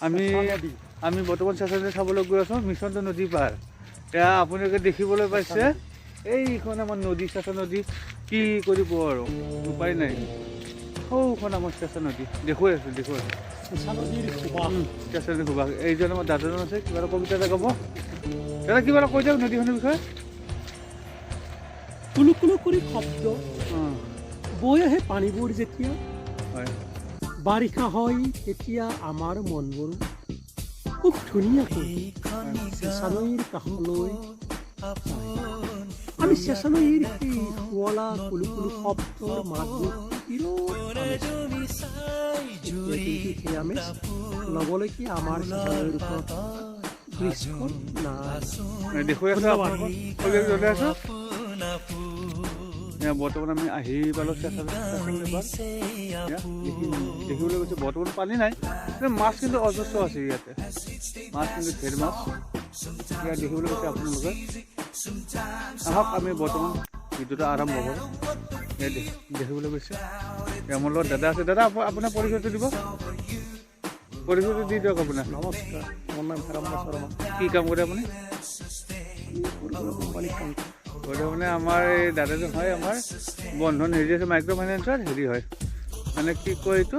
আমি নদী। আমি বৰ্তমান চেঁচা নদী চাবলৈ গৈ আছোঁ, মিছনটো নদী পাৰ। এয়া আপোনালোকে দেখিবলৈ পাইছে, এইখন আমাৰ নদী, চেঁচা নদী। কি কৰিব আৰু, উপায় নাই। সৌখন আমাৰ চেঁচা নদী দেখুৱাই আছোঁ, দেখুৱাই আছোঁ। চেঁচা নদীৰ সুবাস। চেঁচা নদী সুবাস। এইজন আমাৰ দাদাজন আছে, কিবা এটা কবিতা এটা গাব। দাদা, কিবা এটা কৈ দিয়ক নদীখনৰ বিষয়ে। কুলু কুলু কৰি শব্দ বৈ আহে পানীবোৰ যেতিয়া বাৰিষা হয়, তেতিয়া আমাৰ মনবোৰ খুব ধুনীয়াকৈ চেঁচা নৈৰ কাষলৈ যায়। আমি চেঁচা নৈৰ সেই শুৱলা কুলু কুলু শব্দৰ মাতবোৰ বিৰাট আমেজ। এতিয়া কিন্তু সেই আমেজ ল'বলৈকে আমাৰ চেঁচা নৈৰ ওপৰত ব্ৰীজখন নাই। দেখুৱাই আছোঁ। ধন্যবাদ। আপোনালোকক জ্বলাই আছোঁ। এয়া বৰ্তমান আমি আহি পালোঁ চেঁচা নদী পাৰ। এয়া দেখিবলৈ গৈছে, বৰ্তমান পানী নাই, কিন্তু মাছ কিন্তু অজস্ৰ আছে ইয়াতে। মাছ কিন্তু ধেৰ মাছ ইয়াত দেখিবলৈ গৈছে আপোনালোকে। আহক, আমি বৰ্তমান ভিডিঅ'টো আৰম্ভ কৰোঁ। ইয়াত দেখিবলৈ গৈছে, এয়া মোৰ লগত দাদা আছে। দাদা, আপোনাৰ পৰিচয়টো দিব, পৰিচয়টো দি দিয়ক আপোনাৰ। নমস্কাৰ, মোৰ নাম হেৰম্ব শৰ্মা। কি কাম কৰে আপুনি? সৰু সুৰা কোম্পানীত কাম কৰোঁ। গতিকে মানে আমাৰ এই দাদাজন হয় আমাৰ বন্ধন হেৰি আছে, মাইক্ৰ' ফাইনেন্সৰ হেৰি হয়, মানে কি কয় এইটো